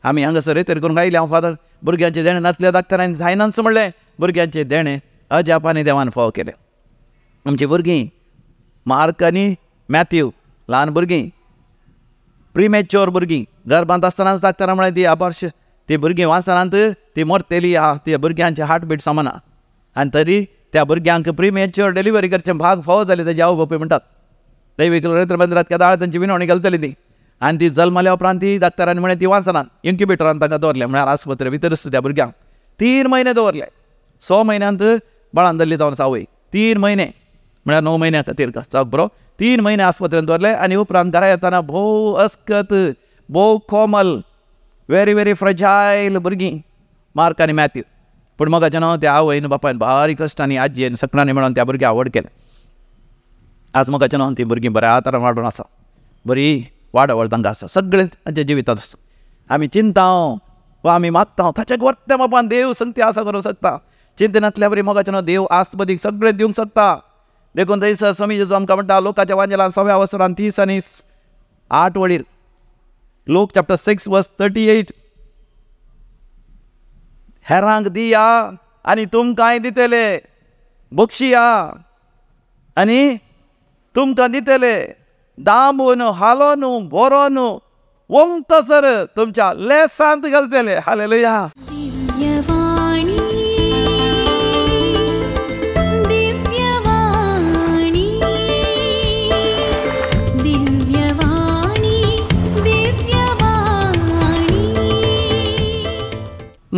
आमी हांगासर रेतर करूंक आयले हांव फादर, भुरग्यांचें देणें नासल्या डाक्टरान जायनाच म्हणलें, भुरग्यांचें देणें अजापांनी देवान फावो केलें. आमचीं भुरगीं मार्क आनी मॅथ्यू ल्हान भुरगीं, प्रिमेच्योर भुरगीं, गर्भांत आसतनाच डाक्टरान म्हळें ती अबार्श, ती भुरगीं वाचनात ती मरतली आहा, ती भुरग्यांची हार्टबीट सामना. आनी तरी त्या भुरग्यांक प्रिमेच्योर डिलिव्हरी करचें भाग फावो जालें तेजी आवय बापूय म्हणटात. दैवीक रवींद्र मंदिरांत केदाळ तेंची विनवणी घालतली ती. आनी ती जल्मल्या उपरांत ती डाक्टरांनी म्हळें ती वाचनात, इन्क्युबेटरान तांकां दवरलें, म्हळ्यार आस्पत्रे भितरच त्या भुरग्यांक 3 म्हयने दवरले. 6 म्हयन्यांत बाळान धरली जावन आवय, 3 म्हयने म्हळ्यार 9 म्हयन्या खातीर जावक बरो 3 म्हयने आस्पत्रेंत दवरले. आनी उपरांत घरा येतना भोव अस्कत, भोव कोमल, व्हेरी व्हेरी फ्रजायल भुरगीं मार्क आनी मॅथ्यू. पूण मोगाचें न्हू त्या आवयन बापायन भारी कश्टांनी आजयेन सगळ्यांनी मेळोन त्या भुरग्यांक व्हड केलें. आज मोगाचें न्हू ती भुरगीं बऱ्या तरान वाडून आसा, बरी वाडावळ तांकां आसा, सगळें तांच्या जिवितांत आसा. आमी चिंता वा आमी मागता ताच्या वर्त्या बापान देव संगती आसा करूंक शकता. चिंतनांतल्या बरी मोगाचें न्हू देव आस्पदीक सगळें दिवंक शकता. देखून थंयसर स्वामी जेजू आमकां म्हणटा लोकाच्या वांजेलान 6व्या वसरान 30 आनी 8 वळीर, लोक चॅप्टर 6 वर्स 38, हेरांक दिया आनी तुमकांय दितले, बक्षिया आनी तुमकां दितले, दामून हालोन भरोन वमतसर तुमच्या लेसांत घालतले. हालेलुया.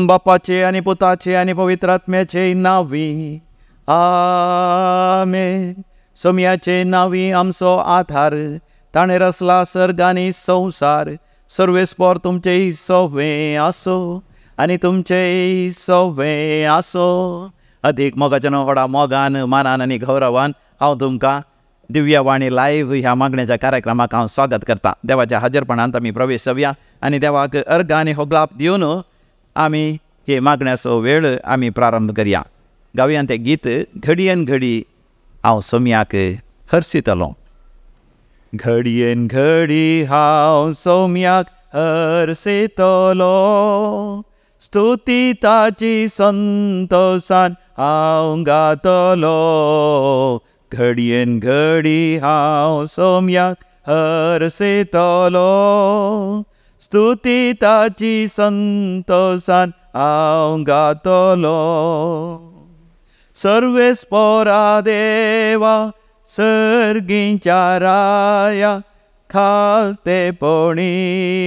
बापाचे आनी पुताचे आनी पवित्र आत्म्याचे नांवी आमेन. सोम्याचे नांवी आमचो आधार, ताणें रचला सर्ग आनी संवसार. सर्वेस्पोर तुमचें सवें आसो आनी तुमचें सवें आसो. अधीक मोगाच्या व्हडा मोगान, मानान आनी गौरवान हांव तुमकां दिव्यवाणी लायव्ह ह्या मागण्याच्या कार्यक्रमाक हांव स्वागत करता. देवाच्या हाजीरपणांत आमी प्रवेश जावया आनी देवाक अर्घ आनी होगलाप दिवन आमी हे मागण्याचो वेळ आमी प्रारंभ करया. गावया तें गीत घडयेन घडी हांव सोम्याक हरशितलो. घडयेन घडी हांव सोम्याक हरशितलो, स्तुती ताची संतोसान हांव गातलो. घडयेन घडी हांव सोम्याक हरशितलो, स्तुती ताची संतोसान हांव गातलो. सर्वेस्पोरा देवा सर्गींच्या राया, खालतेपणी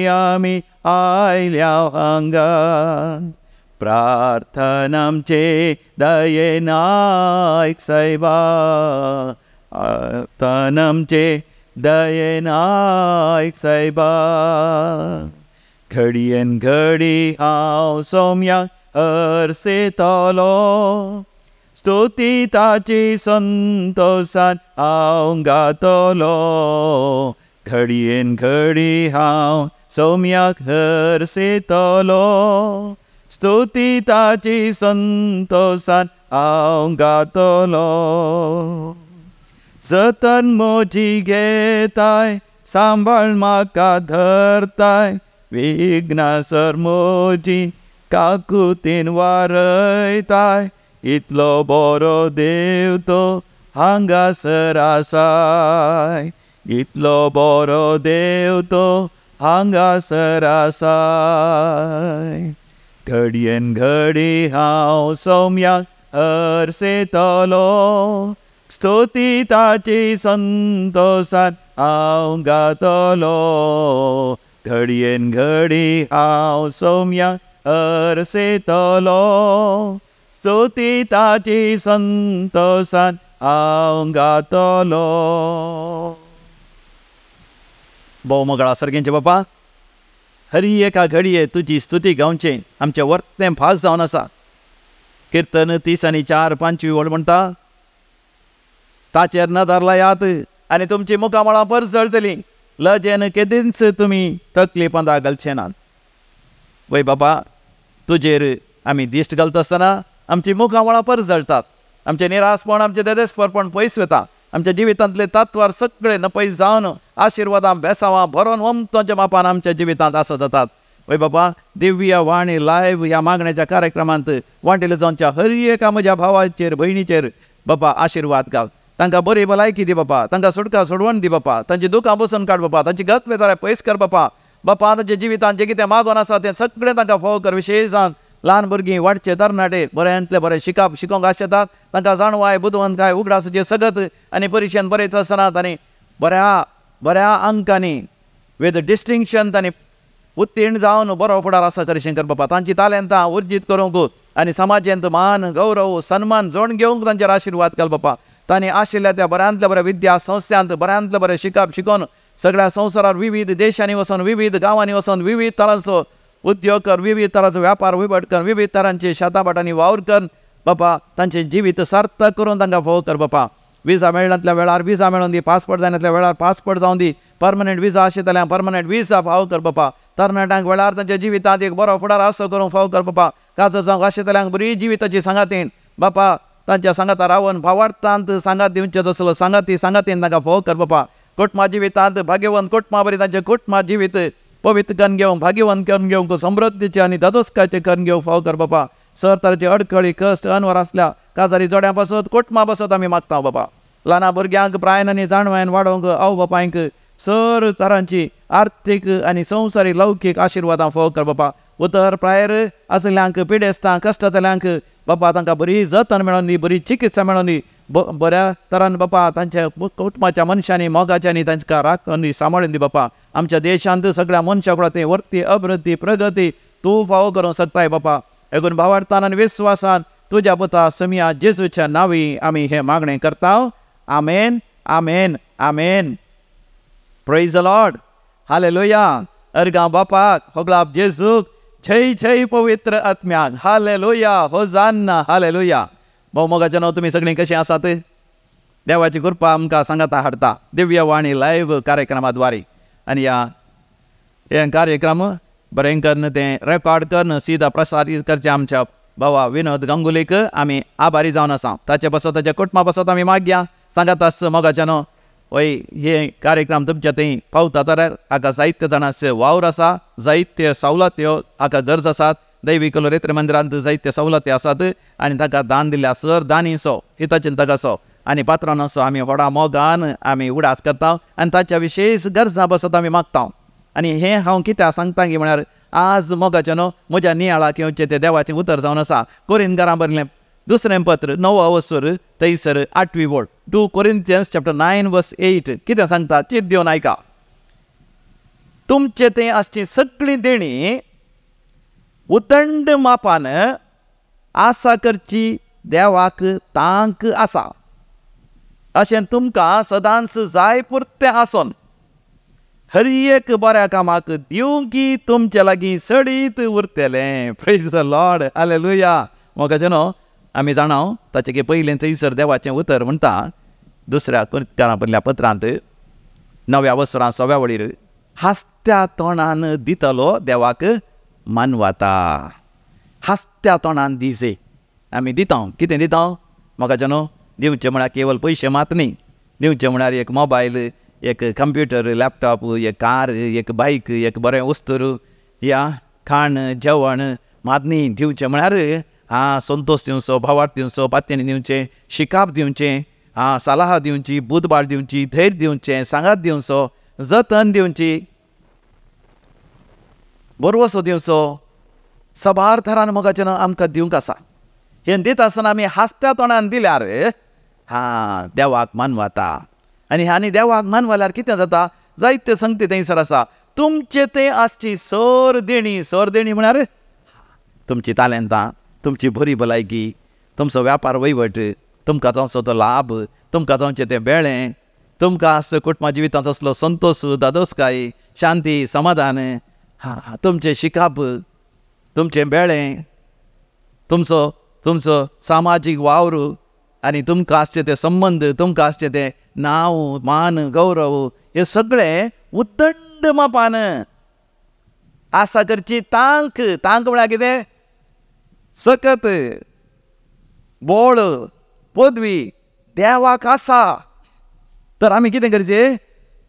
आमी आयल्या हांगा. प्रार्थनामचे दयेन आयक सायबा, प्रार्थनामचे दयेन आयक सायबा. घडयेन घडी हांव सोम्याक हरशितलो, स्तुती ताची संतोसान हांव गातलो. घडयेन घडी हांव सोम्याक हरशितलो, स्तुती ताची संतोसान हांव गातलो. जतन म्हजी घेताय, सांबाळ म्हाका धरताय, विघ्नासर म्हजी काकुतीन वारयताय. इतलो बरो देव तो हांगासर आसाय, इतलो बरो देव तो हांगासर आसाय. घडयेन घडी हांव सोम्याक हरशितलो, स्तुती ताची संतोसान हांव गातलो. घडयेन घडी हांव सोम्याक हरशितलो, स्तुती ताची संतोसान हांव गातलो. भोव मोगळा सर्गेंचे बापा, हरी एका घडये तुजी स्तुती गावचें आमचें वर्तें भाग जावन आसा. किर्तन 30 आनी 4 5 वळ म्हणटा, ताचेर नदर लायात आनी तुमची मुखामळां परजळटलीं, लजेन केदींच तुमी तकली पंदा घालचे नात. वय बाबा, तुजेर आमी दिश्ट घालता आसतना आमची मुखामळां परजळटात, आमचें निरासपण, आमचें देदेस्परपण पयस वता, आमच्या जिवितांतले तत्वार सगळे नपयस जावन आशिर्वादां बेसावां भरोन वमतोच्या मापान आमच्या जिवितांत आसत जातात. वय बाबा, दिव्य वाणी लायव्ह ह्या मागण्याच्या कार्यक्रमांत वांटेले जावच्या हर एका म्हज्या भावाचेर भयणीचेर बाबा आशिर्वाद घाल. तांकां बरी भलायकी दी बापा, तांकां सुटका सोडवण दी बापा, तांची दुकां बसून काड बापा, तांची गत बेजाराय पयस कर बापा. बापा तांच्या जिवितांत जें कितें मागोन आसा तें सगळें तांकां फोव कर. विशेश जावन ल्हान भुरगीं वाडचे तरणाटे बऱ्यांतले बरें शिकप शिकोवंक आशेतात, तांकां जाणवाय बुदवंतकाय उगडासाचें सगत आनी परिक्षेन बरयत आसतना तांणी बऱ्या बऱ्या अंकांनी विथ डिस्टिंक्शन तांणी उत्तीर्ण जावन बरो फुडार आसा करिशें कर बापा. तांची तालेंतां उर्जीत करूंक आनी समाजेंत मान गौरव सन्मान जोड घेवंक तांचेर आशिर्वाद घाल बापा. तांणी आशिल्ल्या त्या बऱ्यांतल्या बऱ्या विद्या संस्थांत बऱ्यांतले बरें शिकप शिकोवन सगळ्या संवसारार विविध देशांनी वचून विविध गांवांनी वचून विविध तरांचो उद्योग कर, विविध तरांचो व्यापार वहिवट कर, विविध तरांचे शेतां भाटांनी वावर कर बापा. तांचें जिवीत सार्थक करून तांकां फोव कर बापा. विजा मेळनातल्या वेळार विजा मेळोन दी, पासपोर्ट जायनातल्या वेळार पासपोर्ट जावन दी, परमनंट विजा आशिल्ल्या परमनंट विजा फाव कर बापा. तरणाट्यांक वेळार तांच्या जिवितांत एक बरो फुडार आसो करूंक फाव कर बापा. काजर जावंक आशिल्ल्यांक बरी जिविताची सांगातीण बापा, तांच्या सांगाता रावन भावार्थांत सांगात दिवचें तसलो सांगाती सांगातीन तांकां फोव कर बापा. कुटुंबा जिवितांत भाग्यवंत कुटुंबा बरी तांचें कुटुंबा जिवीत पवित्र करून घेवंक भाग्यवंत करून घेवंक समृद्धीचें आनी दादोसकायचें करून घेवंक फाव कर बापा. सर तरेचे अडखळी कश्ट अनवर आसल्या काजारी जोड्यां पासत कुटुंबा पासत आमी मागता बापा. ल्हाना भुरग्यांक प्रायन आनी जाणवायन वाडोवंक आवय बापायंक सर तरांची आर्थीक आनी संवसारीक लौकीक आशिर्वादां फोव कर बापा. उतर प्रायर आशिल्ल्यांक पिडेस्तांक कश्टांतल्यांक बापा तांकां बरी जतन मेळोन दी, बरी चिकित्सा मेळोन दी, बऱ्या तरान बापा तांच्या कुटुंबाच्या मनशांनी मोगाच्यांनी तांकां राखून दी सांबाळून दी बापा. आमच्या देशांत सगळ्या मनशां कडेन वरती अभिवृद्धी प्रगती तूं फावो करूंक शकताय बापा. एकूण भावार्थान आनी विस्वासान तुज्या पुता समिया जेजूच्या नांवी आमी हें मागणें करता. आमेन, आमेन, आमेन. Praise the Lord. Hallelujah. अर्गां बापाक, होगलाप जेजूक, जय जय पवित्र आत्म्याक. Hallelujah, होजान्ना, hallelujah. भाव मोगाचे नांव तुमी सगळीं कशीं आसात? देवाची कृपा आमकां सांगाता हाडटा दिव्य वाणी लायव्ह कार्यक्रमा द्वारे. आनी ह्या हे कार्यक्रम बरें करून तें रेकॉर्ड करून सीधा प्रसारीत करचें आमच्या भावा विनोद गांगुलीक आमी आभारी जावन आसा. ताचे पासत ताच्या कुटुंबा पासत आमी मागया सांगात आस मोगाच्या न्हू. वय हे कार्यक्रम तुमच्या थंय पावता तर हाका जायते जाणांचे वावर आसा, जायते सवलत्यो हाका गरज आसात. दैवीक लोरेत्र मंदिरांत जायते सवलती आसात आनी ताका दान दिल्या सर दानीचो हितचिंतकाचो आनी पात्रांचो आमी व्हडा मोगान आमी उडास करता आनी ताच्या विशेश गरजां बसत आमी मागता. आनी हें हांव कित्याक सांगता की म्हळ्यार आज मोगाचें न्हू म्हज्या नियाळाक येवचें तें देवाचें उतर जावन आसा. कोरिंदकारां बरयलें दुसरें पत्र 9 अवसर थंयसर 8वी वळ, 2 Corinthians chapter 9 verse 8 कितें सांगता चित दिवन आयका. तुमचे थंय आसची सगळीं देणी उदंड मापान आसा करची देवाक तांक आसा, अशें तुमकां सदांच जाय पुरतें आसोन हर एक बऱ्या कामाक दिवंकी तुमचे लागीं सडीत उरतलें. Praise the Lord, hallelujah. मोगाचें न्हू आमी जाणा ताचे की पयलें थंयसर देवाचें उतर म्हणटा दुसऱ्या कोरिंथां बरयल्ल्या पत्रांत 9व्या वसरां 6व्या वळीर, हांसत्या तोंडान दितलो देवाक मानवाता. हांसत्या तोंडान दिजे आमी दिता. कितें दिता मोगाचें न्हू? दिवचें म्हळ्यार केवल पयशे मात न्ही, दिवचें म्हळ्यार एक मोबायल, एक कंप्युटर, लॅपटॉप, एक कार, एक बायक, एक बरें वस्तूर या खाण जेवण मात न्ही. दिवचें म्हळ्यार आं संतोश दिवचो, भावार्थ दिवचो, पातयेणी दिवचें, शिकाप दिवचें, आं सलाह दिवची, बुदबाळ दिवची, धैर्य दिवचें, सांगात दिवचो, जतन दिवची, बरवसो दिवचो. सबार थरान मोगाचें आमकां दिवंक आसा. हें दिता आसतना आमी हांसत्या तोंडान दिल्यार हां देवाक मानवाता. आनी आनी देवाक मानवल्यार कितें जाता? जायते संगती थंयसर आसा. तुमचे थंय आसची सर देणी. सर देणी म्हळ्यार तुमची तालेंतां, तुमची बरी भलायकी, तुमचो व्यापार वहिवट, तुमकां जावचो तो लाभ, तुमकां जावचें तें बेळें, तुमकां आसचो कुटुंबा जिवितांत असलो संतोश, दादोसकाय, शांती, समाधान, हा तुमचें शिकाप, तुमचें बेळें, तुमचो तुमचो सामाजीक वावर आनी तुमकां आसचे ते संबंद, तुमकां आसचे ते नांव, मान, गौरव, हे सगळें उदंड मापान आसा करची तांक. तांक म्हळ्यार कितें? सकत, बोळ, पदवी देवाक आसा. तर आमी कितें करचें?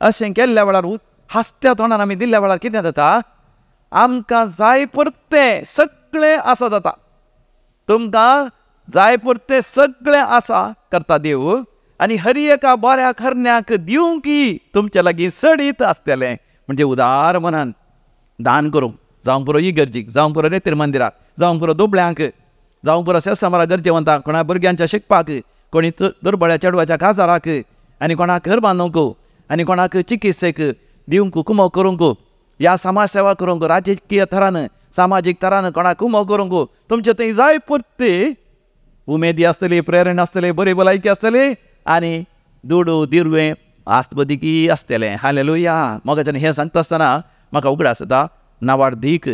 अशें केल्ल्या वेळार हांसत्या तोंडान आमी दिल्ल्या वेळार कितें जाता? आमकां जाय पुरतें सगळें आसा जाता. तुमकां जाय पुरतें सगळें आसा करता देव आनी हर एका बऱ्या करण्याक दिवंकी तुमच्या लागीं सडीत आसतलें. म्हणजे उदार मनान दान करूंक, जावं पुरो इगर्जीक, जावं पुरो रेतीर मंदिराक, जावं पुरो दुबळ्यांक, जावं पुरो सेसामारा गरजेवंतांक, कोणा भुरग्यांच्या शिकपाक, कोणी दुर्बळ्या चेडवाच्या काजाराक, आनी कोणाक घर बांदूंक, आनी कोणाक चिकित्सेक दिवंक, कुमो करूंक, ह्या समाज सेवा करूंक, राजकीय थरान सामाजीक थरान कोणाक कुमो करूंक, तुमचे थंय जाय पुरती उमेदी आसतली, प्रेरणा आसतली, बरी भलायकी आसतली आनी दुडू दिरवें आस्तबदीकी आसतलें. हालेलुया. म्हाका हें सांगता आसतना म्हाका उगडास येता नावाडदीक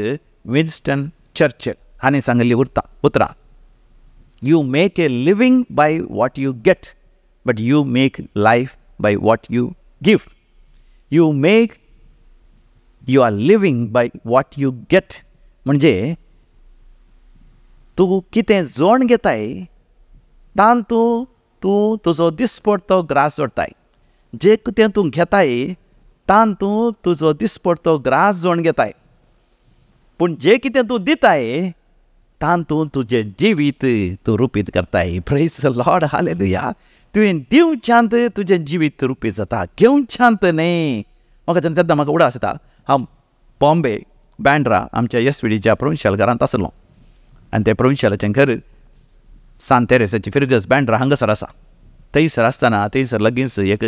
विन्स्टन चर्चिल हांणी सांगिल्ली उतरां, you make a living by what you get but you make life by what you give. You make you are living by what you get. म्हणजे तूं कितें जोण घेताय तातूंत तूं तुजो दिसपडतो ग्रास जोडटाय. जे कितें तूं घेताय तातूंत तुजो दिसपडतो ग्रास जोण घेताय, पूण जे कितें तूं दिताय तातूंत तुजें जिवीत तूं रुपीत करताय. Praise the Lord. Hallelujah. तुवें दिवच्यांत तुजें जिवीत रुपीत जाता, घेवच्यांत न्हय. म्हाका तेन्ना म्हाका उडास येता, हांव बॉम्बे बँड्रा आमच्या एस व्ही डीच्या प्रोविन्शियल घरांत आसलो आनी तें प्रोविन्शियलाचें घर सांत तेरेसाची फिरगज बँड्रा हांगासर आसा. थंयसर आसतना थंयसर लगींच एक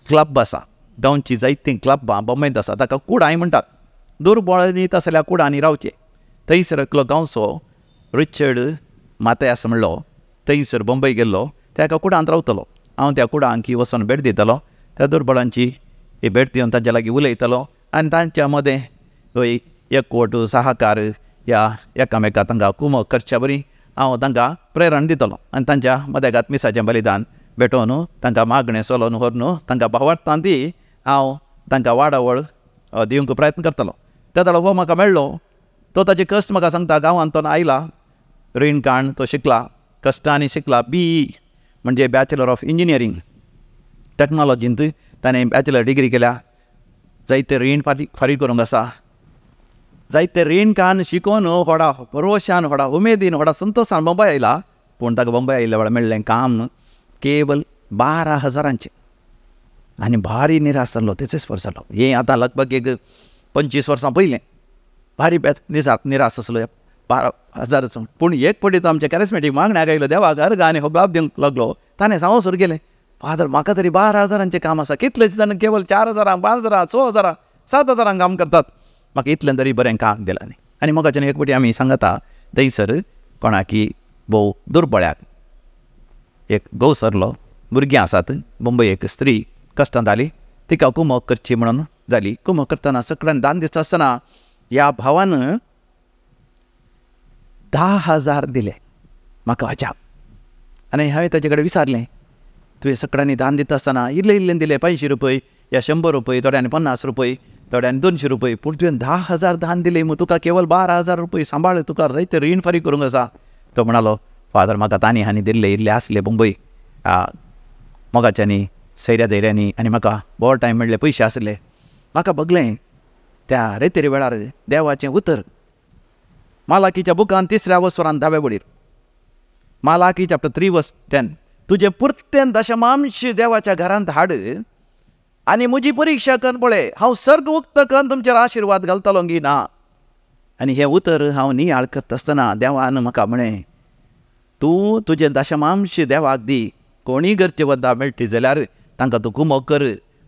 क्लब आसा, गांवची जायतीं क्लबां बॉम्बेंत आसा, ताका कुडांय म्हणटात. दुर्बळांनी तसल्या कुडांनी रावचें. थंयसर एकलो गांवचो रिचर्ड माथायस म्हणलो थंयसर बॉम्बे गेल्लो, त्या कुडांत रावतलो. हांव त्या कुडांकी वचून भेट दितलो, त्या दुर्बळांची भेट दिवन तांच्या लागीं उलयतलो आनी तांच्या मदें एकवट सहकार ह्या एकामेका तांकां कुमक करच्या बरी हांव तांकां प्रेरण दितलो आनी तांच्या मदेगात मिसाचें बलिदान भेटोवन तांकां मागणें सोलोवन व्हरून तांकां भावार्थान ती हांव तांकां वाडावळ दिवंक प्रयत्न करतलो. त्या जाल्यार हो म्हाका मेळ्ळो, तो ताचे कश्ट म्हाका सांगता. गांवांत तो आयला, रीण काण तो शिकला, कश्टांनी शिकला, बी ई म्हणजे बॅचलर ऑफ इंजिनियरींग टॅक्नोलॉजींत ताणें बॅचलर डिग्री केल्या. जायते रीण फारीक करूंक आसा, जायते रीण काण शिकोवन व्हडा भरवशान, व्हडा उमेदीन, व्हडा संतोशान बॉम्बे आयला. पूण ताका बॉम्बे आयिल्ल्या वेळार मेळ्ळें काम केवल 12,000 आनी भारी निराश जाल्लो, तेचेच पर जालो. हें आतां लगभग एक 25 वर्सां पयलें. भारी निराश आसलो 12,000. पूण एक पटी तो आमच्या कॅरिस्मेटीक मागण्याक आयलो, देवाक अर्घ आनी होगलाप दिवंक लागलो. ताणें सांगो सुरू केलें, फादर म्हाका तरी 12,000 काम आसा, कितलेच जाण केवल 4,000, 5,000, 6,000, 7,000 काम करतात, म्हाका इतलें तरी बरें काम दिलां न्ही. आनी मोगाच्यान एक पटी आमी सांगता थंयसर कोणाकी भोव दुर्बळ्याक एक घोव सरलो, भुरगीं आसात, मुंबय एक स्त्री कश्टांत आली, तिका कुमक करची म्हणून जाली. कुमक करतना सगळ्यान दान दिसता आसतना ह्या भावान 10,000 दिले. म्हाका अजाप. आनी हांवें ताचे कडेन विचारलें, तुवें सगळ्यांनी दान दिता आसतना इल्लें इल्लें दिलें, 500 रुपये या 100 रुपये, थोड्यांनी 50 रुपये, थोड्यांनी 200 रुपये, पूण तुवें 10,000 दान दिलें मू, तुका केवल 12,000 रुपये सांबाळ, तुका जायते रीण फारीक करूंक आसा. तो म्हणालो, फादर म्हाका तांणी हांणी दिल्ले इल्ले आसले मुंबय मोगाच्यांनी सैऱ्या धैर्यांनी आनी म्हाका बरो टायम मेळ्ळे, पयशे आसले. म्हाका बगलें त्या रेतेरी वेळार देवाचें उतर मालाकीच्या बुकान 3ऱ्या वसरान 10व्या वडीर, मालाकी चॅप्टर 3 वर्स 10, तुजें पुरतें दशमांश देवाच्या घरांत हाड आनी म्हजी परिक्षा कर पळय, हांव सर्ग उक्त करून तुमचेर आशिर्वाद घालतलो गी ना. आनी हें उतर हांव नियाळ करता आसतना देवान म्हाका म्हळें, तूं तुजें दशमांश देवाक दी, कोणीय गरजे वद्दा मेळटी जाल्यार तांकां तूं कुमक कर,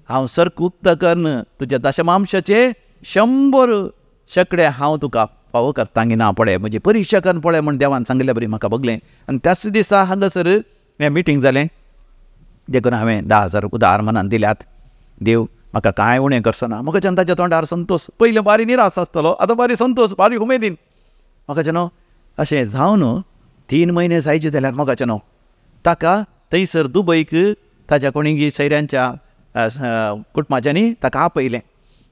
हांव सर्ग उक्त करून तुज्या दशमांशाचे 100 शेंकडे हांव तुका फावो करता गी ना पळय, म्हजी परिक्षा करून पळय म्हूण देवान सांगिल्ले बरी म्हाका बगलें. आनी त्याच दिसा हांगासर हें मिटींग जालें, देखून हांवें 10,000 उदार मनान दिल्यात. देव म्हाका कांय उणें करचो ना. म्हाका ताच्या तोंडार संतोश, पयलें बारी निराश आसतलो, आतां बारी संतोश, बारी उमेदीन. म्हाका न्हू अशें जावन 3 म्हयने जायचे जाल्यार मोगाचें न्हू ताका थंयसर दुबयक ताच्या कोणीगी सैऱ्यांच्या कुटुंबाच्यांनी ताका आपयलें,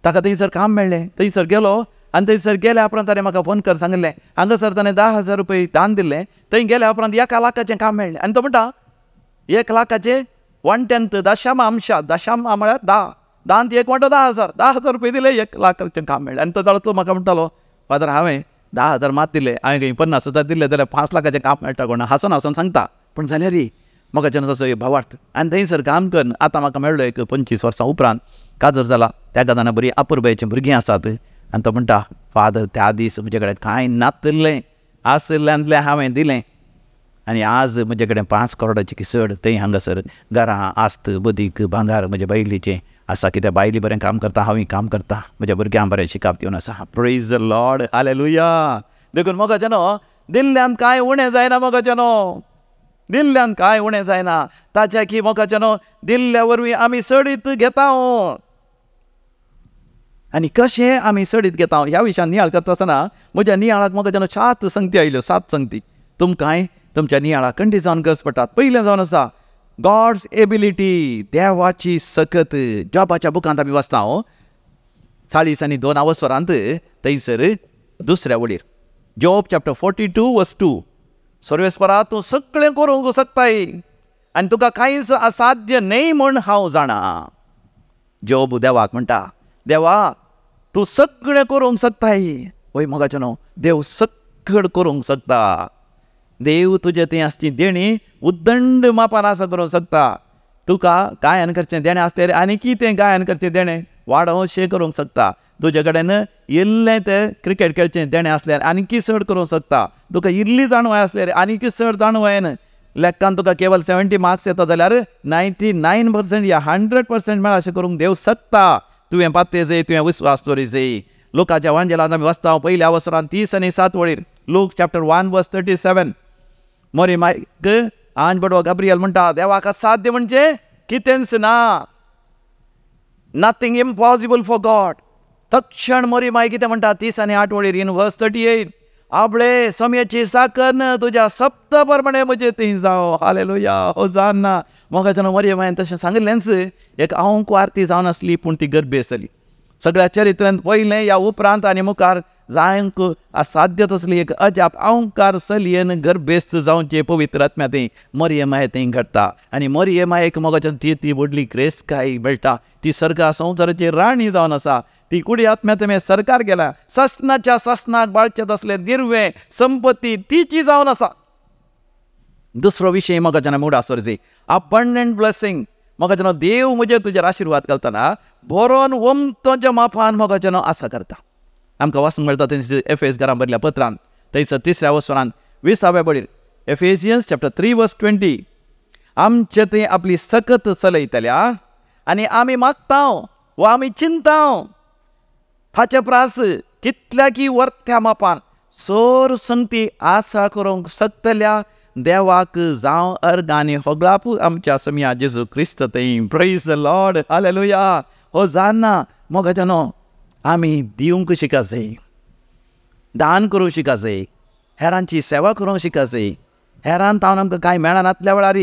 ताका थंयसर काम मेळ्ळें. थंयसर गेलो आनी थंयसर गेल्या उपरांत ताणें म्हाका फोन कर सांगिल्लें, हांगासर ताणें 10,000 रुपये दान दिल्लें, थंय गेल्या उपरांत 1 लाखाचें काम मेळ्ळें. आनी तो म्हणटा 1 लाखाचें 1/10 दशांश, दशांश म्हळ्यार 10, धांत एक वांटो 10,000, 10,000 रुपये दिले, 1 लाखाचें काम मेळ्ळें. आनी तो जालो तो म्हाका म्हणटालो, फादर हांवें 10,000 मात दिले, हांवें खंय 50,000 दिले जाल्यार 5 लाखाचें काम मेळटा कोणा. हांसून हांसून सांगता, पूण जाल्यार म्हाका जेन्ना तसो भावार्थ. आनी थंयसर काम करून आतां म्हाका मेळ्ळो एक 25 वर्सां उपरांत काजर जाला. त्या गादाना बरी अपुरबायेचीं भुरगीं आसात. आनी तो म्हणटा, फादर त्या दीस म्हजे कडेन कांय नातिल्लें, आशिल्ल्यांतलें हांवें दिलें आनी आज म्हजे कडेन 5 करोडाची चड थंय हांगासर घरां आस्त बदीक भांगार म्हज्या बायलेचें आसा. कित्याक बायली बरें काम करता, हांवूय काम करता, म्हज्या भुरग्यांक बरें शिकाप दिवन आसा. प्रेज the Lord, hallelujah. देखून मोगाच्यानो दिल्ल्यान कांय उणें जायना, मोगाच्यानो दिल्ल्यान कांय उणें जायना. ताच्या की मोगाच्यानो दिल्ल्या वरवीं आमी चडीत घेता. आनी कशें आमी चडीत घेता ह्या विशयान नियाळ करता आसतना म्हज्या नियाळाक मोगाच्यानो 7 संगती आयल्यो, 7 संगती. तुमकांय तुमच्या नियाळाक कंडी जावन गरज पडटात. पयलें जावन आसा गॉड्स एबिलिटी, देवाची सकत. जॉबाच्या बुकांत आमी वाचता 42 अवसरांत थंयसर दुसऱ्या वळीर, जॉब चॅप्टर 42 वर्स 2, सर्वेस्परा तूं सगळें करूंक शकताय आनी तुका कांयच असाध्य न्हय म्हूण हांव जाणा. जॉब देवाक म्हणटा, देवा तूं सगळें करूंक शकताय. वय मोगाचें न्हू, देव सगळें करूंक शकता. देव तुजें थंय आसची देणी उद्दंड मापान आसा करूंक शकता. तुका गायन करचें देणें आसलें आनी कितें गायन करचें देणें वाडोवशें करूंक शकता. तुजे कडेन इल्लें तें क्रिकेट खेळचें देणें आसल्यार आनीकी चड करूंक शकता. तुका इल्ली जाणवाय आसल्यार आनीकी चड जाणवायन लेखान तुका केवल 70 मार्क्स येता जाल्यार 99% या 100% मेळा अशें करूंक देव शकता. तुवें पात्ते जाय, तुवें विस्वास दवरी जाय. लोकाच्या वांजेलांत आमी वाचता पयल्या अवसरान 30 आणि 7 वळीर, लूक चॅप्टर 1 वर्स 37. मोरी मायक आंज बडवो गाब्रियल म्हणटा, देवाक असाध्य म्हणजे कितेंच ना, नथींग इम्पॉसिबल फॉर गॉड. तक्षण मोरी माय कितें म्हणटा 30 आणि 8 वळीर, इन वर्स 38, आपले समयाची साकर तुज्या सप्त प्रमाणे म्हजे थंय जावं. हालेलुया, हो जाण ना. मोगाच्यान मोरी मायन तशें सांगिल्लेंच. एक हांव आरती जावन आसली, पूण ती गर्भी आसली. सगळ्या चरित्रांत पयलें ह्या उपरांत आनी मुखार जायंक असाध्य तसली एक अजाप अहंकार चलयेन गर्भेस्त जावचें पवित्र आत्म्या थंय मरिये माये थंय घडटा. आनी मरिये मायेक मोगाच्यान ती ती व्हडली ग्रेसकाय मेळटा. ती सर्गा संवसाराची राणी जावन आसा. ती कुडी आत्म्या तुवें सरकार गेल्या ससनाच्या ससनाक बाळचें तसलें दिर्वें संपत्ती तिची जावन आसा. दुसरो विशय मोगाच्यान मुडासर आसर अबंडंट ब्लेसिंग. मोगाच्यान देव म्हजेर तुजेर आशिर्वाद घालतना बरोवन ओमतोच्या मापान मोगाच्यान आसा करता. आमकां वाचूंक मेळटा थंय एफएस घरां बरल्या पत्रान थंयसर तिसऱ्या वसरान 20व्या बडीर, एफेसियन्स चॅप्टर 3 वर्स 20, आमचे थंय आपली सकत चलयतल्या आनी आमी मागता वा आमी चिंता ताचे प्रास कितल्या की वर्त्या मापान सोर संगती आसा करूंक शकतल्या देवाक जावं अर्ग आनी होगळाप आमच्या समया जेजू क्रिस्त थंय. प्रेज the Lord, hallelujah. हो जाणा मोगाच्यानो आमी दिवंक शिकासय, दान करूंक शिकासय, हेरांची सेवा करूंक शिकासय. हेरान तावन आमकां कांय मेळनातल्या वेळार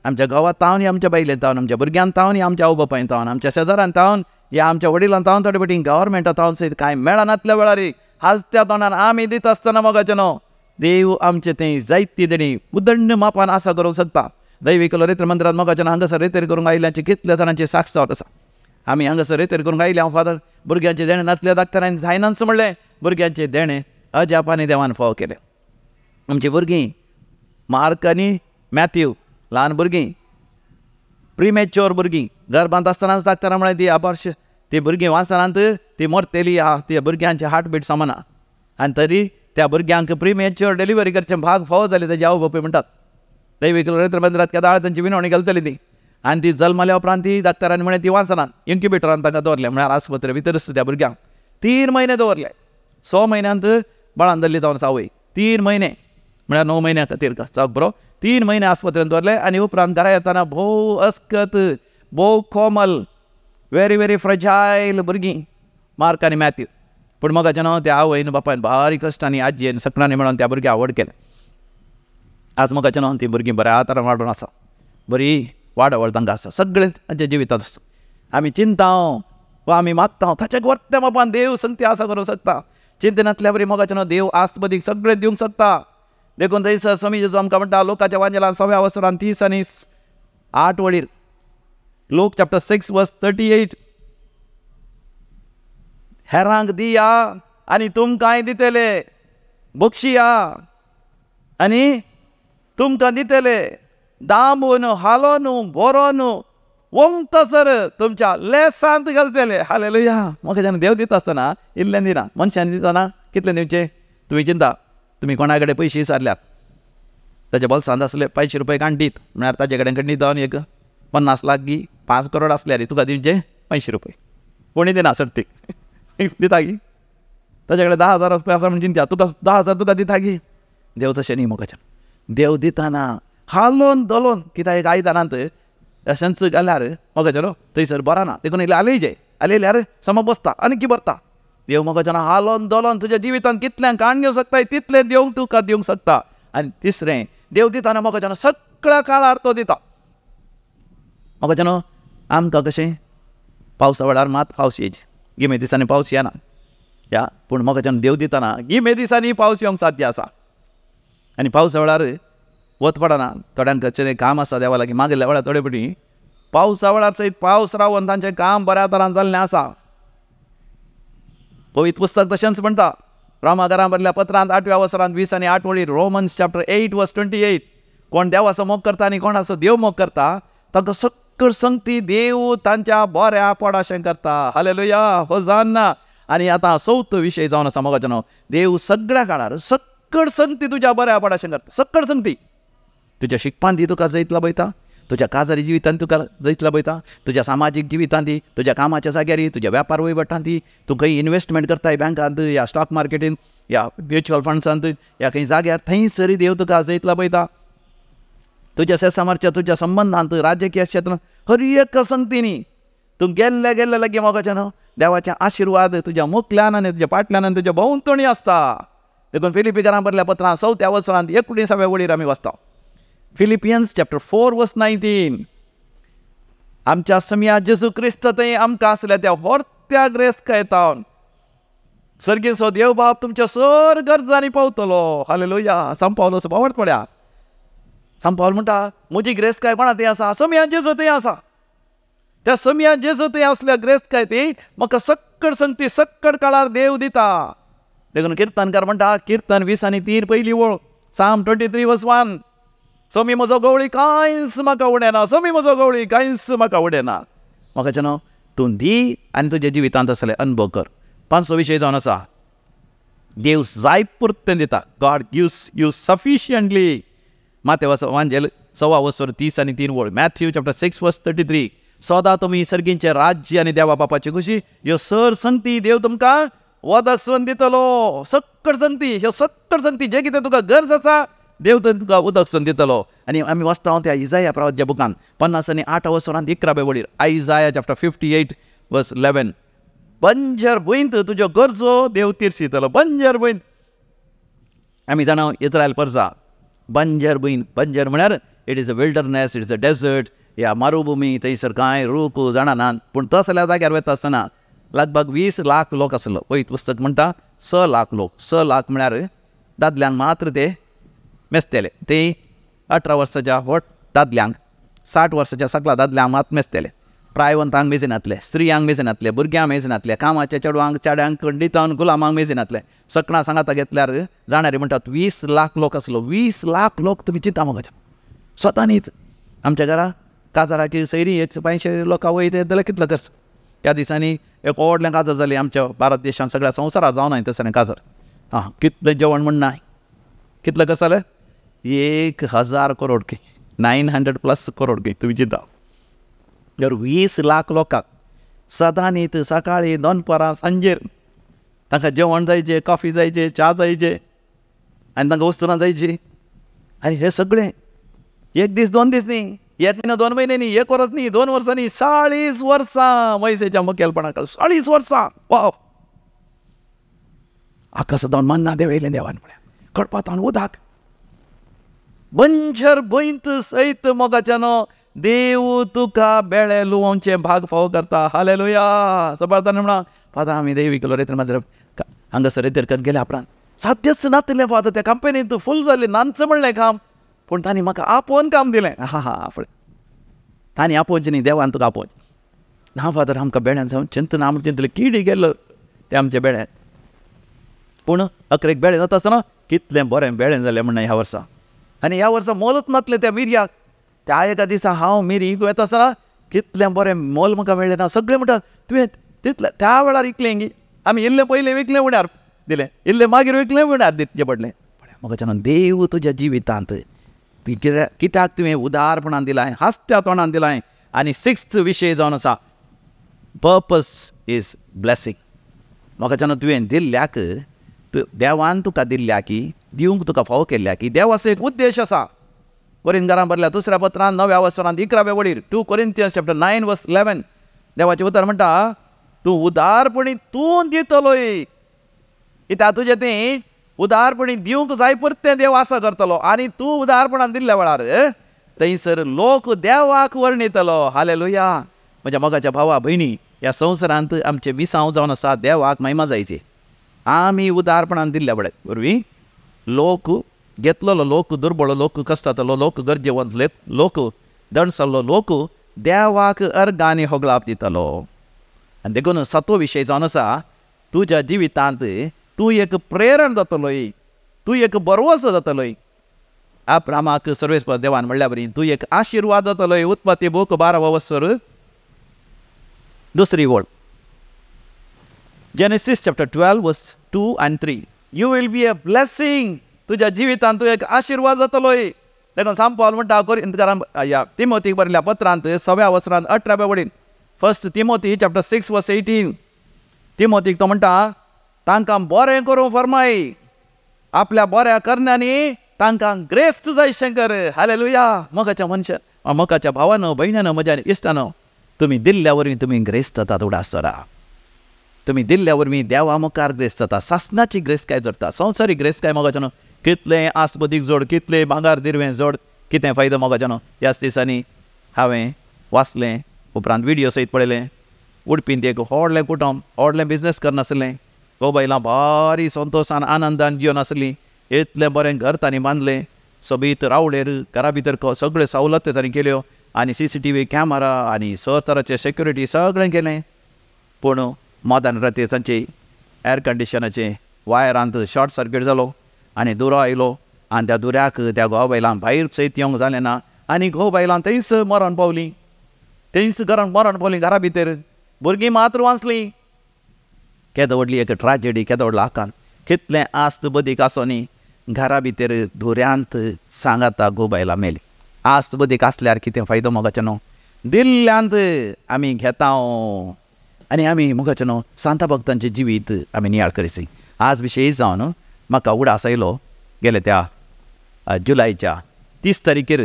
आमच्या घोवा तावन, आमच्या बायले तावन, आमच्या भुरग्यान तावन, आमच्या आवय बापायन तावन, आमच्या शेजारान तावन या आमच्या वडिलान तावन, थोडे फावटी गव्हर्मेंटा तावन सयत कांय मेळनातल्या वेळार हाजत्या तोंडान आमी दिता आसतना मोगाच्यानो देव आमचे थंय जायती देणी उदंड मापान आसा करूंक शकता. दैवीक रेतर मंदिरांत मोगाच्यान हांगासर रेतेर करूंक आयिल्ल्यांची कितल्या जाणांची साक्ष जावत आसा. आमी हांगासर रेतेर करूंक आयिल्ले हांव फादर भुरग्यांचें देणें नातल्या डाक्टरान जायनाच म्हणलें, भुरग्यांचें देणें अजापानी देवान फावो केलें. आमचीं भुरगीं मार्क आनी मॅथ्यू ल्हान भुरगीं, प्रिमेच्योर भुरगीं, गर्भांत आसतनाच डाक्टरान म्हळें ती अबार्श, ती भुरगीं वाचनात ती मरतली आहा, ती भुरग्यांची हार्टबीट सामना. आनी तरी त्या भुरग्यांक प्रिमेच्योर डिलिव्हरी करचें भाग फावो जालें तेजी आवय बापूय म्हणटात. दैवीक रेत्र मंदिरांत केदाळ तांची विनवणी घालतली ती. आनी ती जल्मल्या उपरांत ती डाक्टरांनी म्हळें ती वाचनात, इन्क्युबेटरान तांकां दवरलें, म्हळ्यार आस्पत्रे भितरच त्या भुरग्यांक 3 म्हयने दवरले. 6 म्हयन्यांत बाळान धरली जावन आवय, 3 म्हयने म्हळ्यार 9 म्हयन्या खातीर जावक बरो 3 म्हयने आस्पत्रेन दवरले. आनी उपरांत घरा येतना भोव अस्कत, भोव कोमल, व्हेरी व्हेरी फ्रजायल भुरगीं मार्क आनी मॅथ्यू. पूण मोगाचें न्हू त्या आवयन बापायन भारी कश्टांनी आजयेन सकणांनी मेळोन त्या भुरग्यांक आवड केलें. आज मोगाचें न्हू ती भुरगीं बऱ्या तरान वाडून आसा, बरी वाडावळ तांकां आसा, सगळें तांच्या जिवितांत आसा. आमी चिंता वा आमी मागता ताच्या वर्त्या बापान देव संगती आसा करूंक शकता. चिंतनातल्या बरी मोगाचें न्हू देव आस्पदीक सगळें दिवंक शकता. देखून थंयसर स्वामी जेजू आमकां म्हणटा लोकाच्या वांजेलान 6व्या वसरान 30 आणि 8 वळीर, लोक चॅप्टर 6 वर्स 38, हेरांक दिया आनी तुमकांय दितले, बक्षिया आनी तुमकां दितले, दामून हालोन भरोन वोंगतसर तुमच्या लेसांत घालतले. हालेलुया. म्हाका जेन्ना देव दिता आसतना इल्लें दिना, मनशान दितना कितलें दिवचें? तुमी चिंता, तुमी कोणा कडेन पयशे विचारल्यार ताच्या बोल्सांत आसले 500 रुपये काण दीत म्हळ्यार ताजे कडेन खंडीत जावन एक 50 लाख गी 5 करोड आसल्यार तुका दिवचे 500 रुपये. कोणी दिना सर्तीक दिता गी? ताजे कडेन 10,000 रुपया आसा म्हण चिंत्या, तुका 10,000 तुका दिता गी? देव तशें न्ही मोगाच्यान. देव दितना हालोवन धलोवन कित्याक एक आयदनांत अशेंच घाल्यार मोगाच्यान थंयसर बरो ना, देखून इल्लें हालयचें, हालयल्यार समा बसता आनी की भरता. देव मोगाच्यान हालोवन धलोवन तुज्या जिवितांत कितलें काण घेवंक शकता तितलें देव तुका दिवंक शकता. आनी तिसरें, देव दितना मोगाच्यान सगळ्या काळार तो दिता. मोगाच्यान आमकां कशें पावसा वेळार मात पावस येयची, गिमे दिसांनी पावस येना या, पूण मोगाच्यान देव दितना गिमे दिसांनी पावस येवंक साध्य आसा. आनी पावसा वेळार वत पडना, थोड्यांक खंयचें काम आसा देवा लागीं मागल्या वेळार थोडे फावटी पावसा वेळार सयत पावस रावन तांचें काम बऱ्या तरान जाल्लें आसा. पवित्र पुस्तक तशेंच म्हणटा रोमाघरां भरल्या पत्रांत 8व्या वसरांत 20 आनी 8 वळीर, रोमन्स चॅप्टर 8 वर्स 28, कोण देवाचो मोग करता आनी कोण आसो देव मोग करता तांकां सक्कड संगती देव तांच्या बऱ्या पोडाशें करता. हालेलुया, होजान्ना. आनी आतां चवथो विशय जावन आसा मोगाच्यानो, देव सगळ्या काळार सक्कड संगती तुज्या बऱ्या पोडाशें करता. सक्कड संगती तुज्या शिकपान ती तुका जैत लाभयता, तुज्या काजारी जिवितान तुका जैत लाभयता, तुज्या सामाजीक जिवितान ती, तुज्या कामाच्या जाग्यार, तुज्या व्यापार वहिवटान ती, तूं खंय इन्वेस्टमेंट करताय बँकांत या स्टॉक मार्केटीन या म्युच्युअल फंड्सांत या खंय जाग्यार, थंयसर देव तुका जैत लाभयता. तुज्या सेसामारच्या तुज्या संबंदांत, राजकीय क्षेत्रांत, हर एक संगतीनी तूं गेल्ले गेल्ले लागीं मोगाच्यान देवाचे आशिर्वाद तुज्या मुखल्यान आनी तुज्या फाटल्यान आनी तुज्या भोंवतणी आसता. देखून फिलिपीकारां बरल्या पत्रां 4व्या वसरांत 19व्या वळीर आमी वाचता, फिलिपियन्स चॅप्टर 4 वर्स 19, आमच्या सम्या जेजू क्रिस्त थंय आमकां आसल्या त्या व्हडत्या ग्रेस्तकायेतावन सर्गेचो देव बाप तुमच्या सर गरजांनी पावतलो. हालेलुया. सांत पावल असो पावट पड्या, सांत पावल म्हणटा म्हजी ग्रेस्तकाय कोणा थंय आसा? सम्या जेजू थंय आसा. त्या सम्या जेजू थंय आसल्या ग्रेस्तकाय ती म्हाका सक्कड संगती सक्कड काळार देव दिता. देखून किर्तनकार म्हणटा, किर्तन 20 आनी 3 पयली वळ, साम 23 वर्स 1, समी म्हजो गवळी कांयच म्हाका उडयना, समी म्हजो गवळी कांयच म्हाका उडयना. म्हाका तूं दी आनी तुज्या जिवितांत आसले अनुभव कर. 500 विशय जावन आसा, देव जाय पुरतें दिता. गॉड गिव्स you sufficiently. माते वांजेल 1.25 वसर 30 आनी 3 वळ, मॅथ्यू चॅप्टर 6 वर्स 33, सदां तुमी सर्गींचें राज्य आनी देवा बापाची खुशी ह्यो सर संगती देव तुमकां वदक दितलो. सक्कड संगती, ह्यो सक्कड संगती जें कितें तुका गरज आसा देव तुका उदक सोन दितलो. आनी आमी वाचता त्या इजाया प्रवाच्या बुकान 50 आनी 8 वसरांत 11 वळीर, आयजाया चॅप्टर 58 वर्स 11, बंजर भुंयत तुज्यो गरजो देव तिरसितलो. बंजर भुंयत आमी जाणा इस्रायल परजा बंजर भूंय, बंजर म्हळ्यार it is a wilderness, it is a desert या मरुभुमी, थंयसर कांय रूख जाणा ना. पूण तसल्या जाग्यार वता आसतना लगभग 20 लाख लोक आसलो. पळय पुस्तक म्हणटा 6 लाख लोक, 6 लाख म्हळ्यार दादल्यांक मात्र ते मेजतले, ते 18 वर्साच्या व्हड दादल्यांक, 60 वर्साच्या सगळ्या दादल्यांक मात मेजतले. प्रायवंतांक मेजिनातले, स्त्रियांक मेजिनातले, भुरग्यांक मेजिनातले, कामाच्या चेडवांक चेड्यांक खंडितांक गुलामांक मेजिनातले. सकणां सांगाता घेतल्यार जाणारी म्हणटात 20 लाख लोक आसलो. 20 लाख लोक तुमी चिंता म्हाका स्वता न्हीत. आमच्या घरा काजाराची सैरी एक 500 लोकां वयता जाल्यार कितलो खर्च. त्या दिसांनी एक व्हडलें काजार जालें आमच्या भारत देशांत, सगळ्या संवसारात जावना तसलें काजार. आं, कितलें जेवण म्हण नाय, कितलें खर्च जालें? 1000 करोड की 900 प्लस करोड की. तुमी चिंता जर 20 लाख लोकांक सदां न्हीत सकाळीं दनपरां सांजेर तांकां जेवण जायचें, कॉफी जायचे, च्या जायचे आनी तांकां वस्तुरां जायची. आनी हें सगळें एक दीस दोन दीस न्ही, एक म्हयनो 2 म्हयने न्ही, 1 वर्स न्ही, 2 वर्सां न्ही, 40 वर्सां मोयसेच्या मुखेलपणाक, 40 वर्सां. वाव, आकाशांत मन्ना देव येयलें देवान म्हळ्यार कडपातान उदक बंजर भुंयत सयत मोगाच्यानो देव तुका बेळे लुवोवचें भाग फावो करता. हालेलुया. सबारतान म्हणा फादर आमी देव विकलो रेतर मात्र हांगासर रेतर कर गेल्या उपरांत साध्यच नातलें फादर, त्या कंपनींत फूल जालें नांच म्हणलें काम, पूण तांणी म्हाका आपोवन काम दिलें. हा हा, फुडें तांणी आपोवचें न्ही, देवान तुका आपोवचें ना. फादर आमकां बेळ्यान जावन चिंतना आमी चिंतलें किडी गेल्लो तें आमचें बेळें. पूण अकरेक बेळें जाता आसतना कितलें बरें बेळें जालें म्हणून ह्या वर्सा. आनी ह्या वर्सा मोलूच नासलें त्या मिरयाक. त्या एका दिसा हांव मिरी विकूंक येता आसतना कितलें बरें मोल म्हाका मेळ्ळें ना. सगळें म्हणटात तुवें तितलें त्या वेळार विकलें गी, आमी इल्लें पयलें विकलें उण्यार दिलें, इल्लें मागीर विकलें उण्यार दिवचें पडलें. म्हाका देव तुज्या जिवितांत कित्याक तुवें उदारपणान दिलां, हांसत्या तोंडान दिलां. आनी सिक्स्थ विशय जावन आसा पर्पस is blessing. म्हाका तुवें दिल्ल्याक, देवान तुका दिल्ल्या की दिवंक तुका फावो केल्ल्या की देवाचो एक उद्देश आसा. कोरिंथकारां बरल्या दुसऱ्या पत्रान 9व्या वसरांत 11व्या वडीर 2 Corinthians chapter 9 verse 11 देवाचें उतर म्हणटा तूं उदारपणी तूं दितलोय. कित्याक तुजें तें उदारपणी दिवंक जाय परतें देव आसा करतलो. आनी तूं उदारपणान दिल्ल्या वेळार थंयसर लोक देवाक वर्णितलो. हालेलुया. म्हज्या मोगाच्या भावा भयणी, ह्या संवसारांत आमचें मिसांव जावन आसा देवाक महिमा जायची. आमी उदारपणान दिल्ल्या वेळार वरवीं लोक घेतलेलो लोक, दुर्बळ लोक, कश्टांतलो लोक, गरजेवंत लोक, दणसल्लो लोक देवाक अर्गांनी होगळाप दितलो. आनी देखून सातवो विशय जावन आसा तुज्या जिवितांत तूं एक प्रेरण जातलोय, तूं एक बरवसो जातलोय. अब्रामाक सर्वेस्पर देवान म्हणल्या बरी तूं एक आशिर्वाद जातलोय. उत्पत्ती बूक 12 वसर 2 वळ, Genesis chapter 12 verse 2 and 3. You will be a blessing. तुज्या जिवितांत तूं एक आशिर्वाद जातलोय. देखून सांत पावल म्हणटा कोरिंथकारां ह्या तिमोतीक बरयल्ल्या पत्रांत 6व्या वसरांत 18व्या वळीन 1 तिमोती चॅप्टर 6 वर्स 18 तिमोतीक तो म्हणटा तांकां बरें करूं फरमाय, आपल्या बऱ्या करण्यांनी तांकां ग्रेस्त जायशें कर. हालेलुया. मोगाच्या मनशान, मोगाच्या भावानो, भयणानो, म्हज्या इश्टानो, तुमी दिल्ल्या वरवीं तुमी ग्रेस्त जातात. उडास दवरा, तुमी दिल्ल्या वरवीं देवा मुखार ग्रेस्त जाता. सासणाची ग्रेस्तकाय जोडटा, संवसारीक ग्रेस्तकाय मोगाच्यानो. कितलें आसबदीक जोड, कितलें भांगार दिरवें जोड, कितें फायदो मोगाच्यानो. ह्याच दिसांनी हांवें वाचलें, उपरांत विडियो सयत पळयलें. उडपींत एक व्हडलें कुटुंब, व्हडलें बिजनेस करनासलें, घोव बायलां भारी संतोशान आनंदान जिवन आसलीं. इतलें बरें घर तांणी बांदलें, सोबीत रावळेर, घरा भितर सगळ्यो सवलती तांणी केल्यो आनी CCTV camera आनी सर तराचे सेक्युरिटी सगळें केलें. पूण मदान राती तांचे एअर कंडिशनाचे वायरांत शॉर्ट सर्कीट जालो आनी दुरो आयलो आनी त्या दुऱ्याक त्या घोव बायलां भायर सयत येवंक जालें ना आनी घोव बायलां थंयच मरण पावलीं, थंयच घरान मरण पावलीं. घरा भितर भुरगीं मात्र वाचलीं. केदो व्हडली एक ट्राजेडी, केदो व्हडलो आकांत. कितलें आस्त बदीक आसो न्ही, घरा भितर धुऱ्यांत सांगाता घोव बायलां मेली. आस्त बदीक आसल्यार कितें फायदो मोगाचें न्हू. दिल्ल्यांत आमी घेता आनी आमी मोगाचें न्हू सांता भक्तांचें जिवीत आमी नियाळ करीत. आज विशय जावन म्हाका उडास आयलो, गेले त्या जुलायच्या 30 तारखेर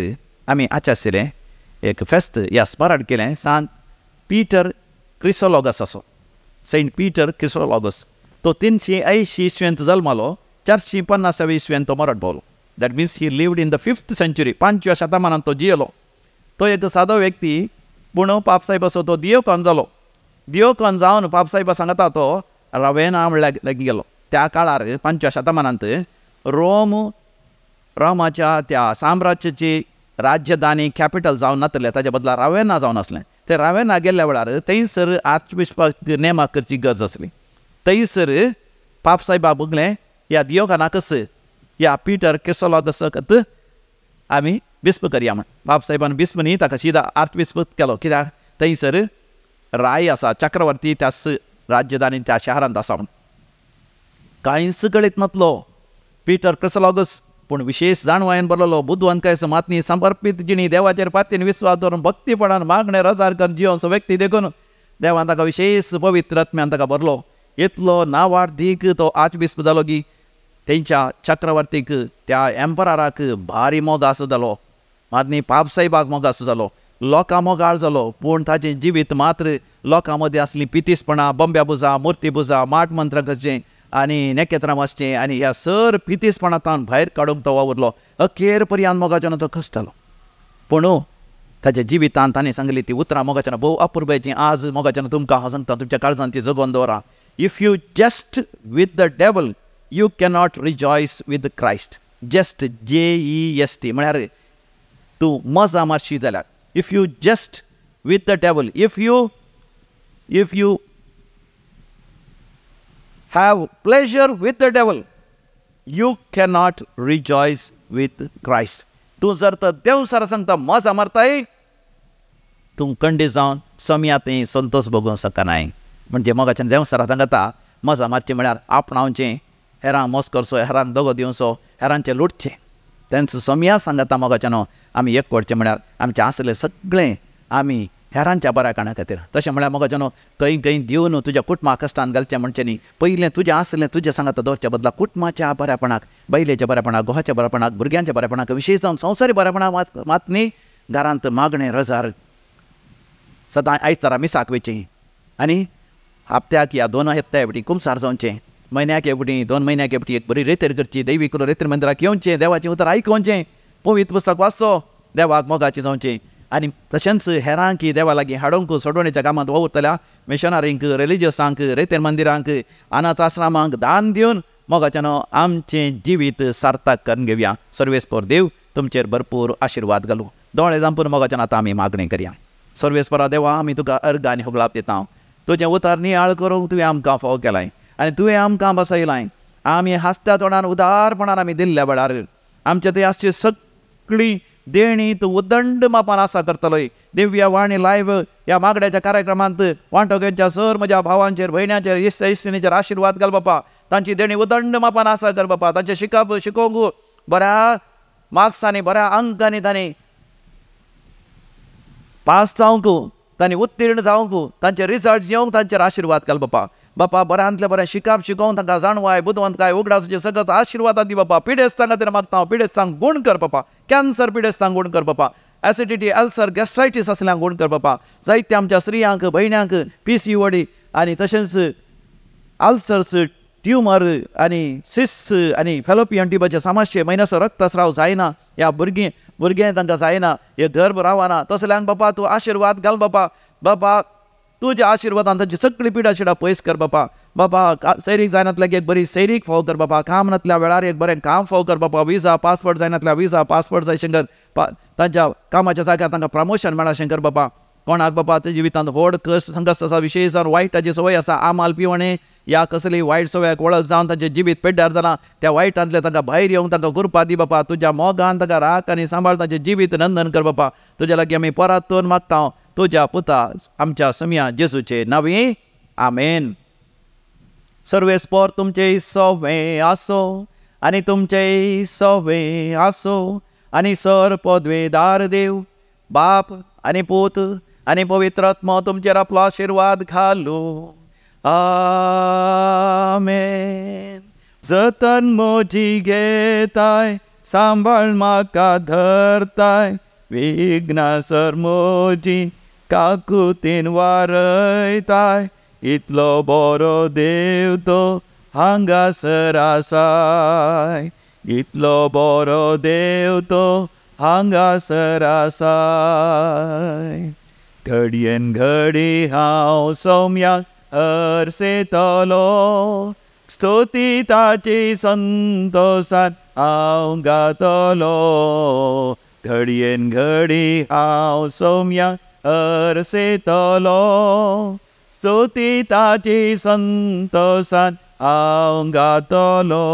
आमी आचारशिलें एक फेस्त या स्मरण केलें सांत पीटर क्रिसोलॉगस असो. सेंट पीटर क्रिसोलॉगस तो 380 इसवेंत जल्मालो, 450 इसवेंत तो मरण पावलो. That means he lived in the 5th century. 5व्या शतमानांत तो जियेलो. तो एक सादो व्यक्ती, पूण पापसाहेब असो तो दियोकॉन जालो. दियोकॉन जावन पापसाहेबा सांगता तो रवेना म्हणल्यार लागीं गेलो. त्या काळार 5व्या शतमानांत रोम, रोमाच्या त्या साम्राज्याची राजधानी कॅपिटल जावन नासलें, ताच्या बदला रावेना जावन आसलें. ते रावेना गेल्ल्या वेळार थंयसर आर्चबिशपाक नेमाक करची गरज आसली. थंयसर पापसाहेबा बगलें ह्या दियोकानाकच ह्या पीटर क्रिसोलॉगसाक आमी बिस्प करया म्हण. पापसाहेबान बिस्प न्ही, ताका सीधा आर्चबिस्प केलो. कित्याक थंयसर राय आसा, चक्रवर्ती त्याच राजधानी त्या शहरांत आसा म्हण. कांयच कळीत नासलो पीटर क्रिसोलॉगस, पूण विशेष जाणवायेन बरलो, बुदवंतकाय मातनी समर्पीत जिणी, देवाचेर पातीन विस्वास दवरून भक्तीपणान मागणें रजार करून जिवनसो व्यक्ती. देखून देवान ताका विशेष पवित्र आत्म्यान ताका भरलो. इतलो नावाडदीक तो आर्चबिस्प जालो की तेंच्या चक्रवर्तीक, त्या एम्पराराक भारी मोग आसो जालो, मातनी पापसाहेबाक मोग आसो जालो, लोकां मोगाळ जालो. पूण ताचें जिवीत मात्र लोकां मदीं आसलीं पितीसपणां, बंब्या पुजा, मुर्ती पुजा, माट मंत्रां करचें आनी नेकेत्रां वाचचें आनी ह्या सर पितीसपणांतल्यान भायर काडूंक तो वावुरलो. अखेर पर्यंत मोगाच्यान तो कश्टलो. पूण ताच्या जिवितांत ताणें सांगली ती उतरां मोगाच्यान भोव अपुरबायेचीं. आज मोगाच्यान तुमकां हांव सांगता, तुमच्या काळजान ती जगोवन दवरा. If you jest with the devil you cannot rejoice with Christ. Jest, JEST, म्हळ्यार तूं मजा मारशी जाल्यार. If you jest with the devil, if you Have pleasure with the devil you cannot rejoice with Christ. तूं जर तर देव sir सांगता मजा मारताय, तूं कंडी जावन सोम्या थंय संतोष भोगूंक शकनाय. म्हणजे मोगाच्यान देव सरा सांगता मजा मारची म्हळ्यार आपणावचें, हेरांक मोस करचो, हेरांक दगो दिवचो, हेरांचें लुटचें. तेंच सोम्या सांगता मोगाच्यानो आमी एक करचें म्हळ्यार आमचें आसलें सगळें आमी हेरांच्या बऱ्या कारणा खातीर. तशें म्हळ्यार मोगाच्यानो खंय खंय दिवन तुज्या कुटुंबाक कश्टान घालचें म्हणचें न्ही. पयलें तुजें आसलें तुजें सांगता दवरच्या बदला कुटुंबाच्या बऱ्यापणाक, बायलेच्या बऱ्यापणाक, घोवाच्या बऱ्यापणाक, भुरग्यांच्या बऱ्यापणाक, विशेश जावन संवसारी बऱ्यापणाक मात मात न्ही घरांत मागणें रजार सदां आयतारा मिसाक वयचें आनी हप्त्याक या 2 हप्त्या फावटी कुमसार जावचें, म्हयन्याक एक फावटी 2 म्हयन्याक एक फावटी एक बरी रेतेर करची, दैवीक रेतेर मंदिराक येवचें, देवाचें उतर आयकुचें, पवित्र पुस्तक वाचचो, देवाक मोगाचें जावचें. आनी तशेंच हेरांक देवा लागीं हाडूंक सोडवणेच्या कामांत वावुरतल्या मिशनरींक, रिलिजियसांक, रेतेर मंदिरांक, अनाथ आश्रमांक दान दिवन मोगाच्यानो आमचें जिवीत सार्थक करून घेवया. सर्वेस्पर देव तुमचेर भरपूर आशिर्वाद घालूं. दोळे धांपून मोगाच्यान आतां आमी मागणें करया. सर्वेस्परा देवा, आमी तुका अर्घ आनी होगळाप दिता. तुजें उतर नियाळ करूंक तुवें आमकां फावो केलाय आनी तुवें आमकां बसयलाय. आमी हांसत्या तोंडान उदारपणान आमी दिल्ल्या वेळार आमचे थंय आसची सगळी देणी तूं उदंड मापान आसा करतलोय. दिव्य वाणी लायव्ह ह्या मागड्याच्या कार्यक्रमांत वांटो घेवच्या सर म्हज्या भावांचेर, भयण्यांचेर, इश्ट इश्टिणीचेर आशिर्वाद घाल बापा. तांची देणी उदंड मापान आसा कर बापा. तांचें शिकप शिकोवंक बऱ्या मार्क्सांनी, बऱ्या अंकांनी तांणी पास जावंक, तांणी उत्तीर्ण जावंक, तांचे रिजल्ट येवंक तांचेर आशिर्वाद घाल बापा. बापा बऱ्यांतलें बरें शिकप शिकोवन तांकां जाणवाय, बुदवंतकाय, उगडासाचे सगळ्यात आशिर्वादां दी बापा. पिडेस्तांक खातीर मागता हांव, पिडेस्तांक गूण कर बापा. कॅन्सर पिडेस्तांक गूण कर बापा. एसिडिटी, अल्सर, गॅस्ट्रायटीस आसल्यांक गूण कर बापा. जायत्या आमच्या स्त्रियांक, भयण्यांक PCOD आनी तशेंच अल्सर्स, ट्युमर आनी सिस आनी फेलोपियन ट्युबाचे समस्ये, म्हयन्याचो रक्तस्राव जायना, ह्या भुरगें तांकां जायना, हे गर्भ रावना, तसल्यांक बापा तूं आशिर्वाद घाल बापा. बापा तुज्या आशिर्वादान तांची सगळी पिडा शिडा पयस कर बापा. बापा सैरीक जायनातल्याक एक बरी सैरीक फाव कर बापा. काम नातल्या वेळार एक बरें काम फाव कर बापा. विजा पासपोर्ट जायनातल्या विजा पासपोर्ट जाय शंकर, तांच्या कामाच्या जाग्यार तांकां प्रमोशन मेळा शंकर बापा. कोणाक बापा तुज्या जिवितांत व्हड कश्ट संकश्ट आसा, विशेश जावन वायटाची संवय आसा, आमाल पिवणें या कसली वायट संवयाक वळख जावन तांचें जिवीत पेड्ड्यार जालां, त्या वायटांतलें तांकां भायर येवंक तांकां गुरपा दी बापा. तुज्या मोगान तांकां राख आनी सांबाळ, तांचें जिवीत नंदन कर बापा. तुज्या लागीं आमी परतून मागता तुज्या पुता आमच्या समिया जेजूचे नांवी, आमेन. सर्वेस्पर तुमचे सवे आसो आनी तुमचे सवे आसो आनी सर पदवेदार देव बाप आनी पूत आनी पवित्र आत्मो तुमचेर आपलो आशिर्वाद घालूं. आमेन. जतन मोजी घेताय, सांबाळ म्हाका धरताय, विघ्ना सर मोजी काकुतीन वारयताय, इतलो बरो देव तो हांगासर आसाय, इतलो बरो देव तो हांगासर आसाय. घडयेन घडी हांव सौम्याक हरसेतलो, स्तुती ताची संतोसान हांव गातलो. घडयेन घडी हांव सौम्याक हरसेतलो, स्तुती ताची संतोसान हांव गातलो.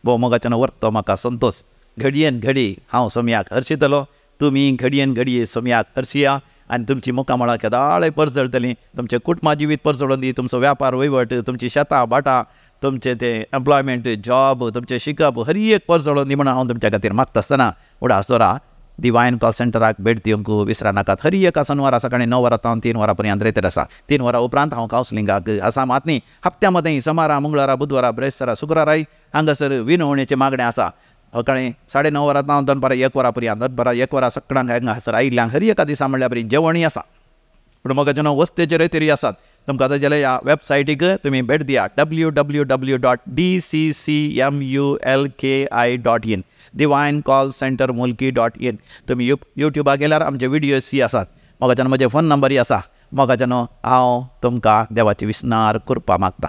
भोव मोगाच्यान वर्तो म्हाका संतोष. घडयेन घडी हांव सौम्याक हरशितलो, तुमी घडयेन घडये सौम्याक हरशिया आनी तुमची मुखामळां केदाळय परजळटलीं, तुमचें कुटुंबा जिवीत परजळून दी, तुमचो व्यापार वयवट, तुमची शेतां भाटां, तुमचें तें एम्प्लॉयमेंट जॉब, तुमचें शिकप हर एक परजळून दी म्हणून हांव तुमच्या खातीर मागता आसतना उडास दवरा. डिवायन कॉल सेंटराक भेट दिवंक विसरा नाकात. हर एका शनवारा सकाळीं 9 वरां तावन 3 वरां पर्यंत रेतेर आसा. 3 वरां उपरांत हांव कावन्सिलिंगाक आसा. मात न्ही हप्त्या मदें सोमारा, मंगळारा, बुधवारा, ब्रेस्तारा, शुक्राराय हांगासर विनवणेचें मागणें आसा. सकाळीं 9:30 वरां तावन दनपारां 1 वरां पर्यंत, दनपारां 1 वरां सगळ्यांक हांगासर आयिल्ल्यांक हर एका दिसा म्हणल्यार बरी जेवणूय आसा. पूण म्हाका जेन्ना वस्तेचेर तरी आसात तुमकां जाय जाल्यार ह्या वेबसायटीक तुमी भेट दिया, www.dccmulki.in, divine call centre mulki.in. तुमी युट्यूबार गेल्यार आमचे व्हिडियोसी आसात. म्हाका जेन्ना म्हजे फोन नंबरय आसा. म्हाका जेन्ना हांव तुमकां देवाची विस्नार कृपा मागता.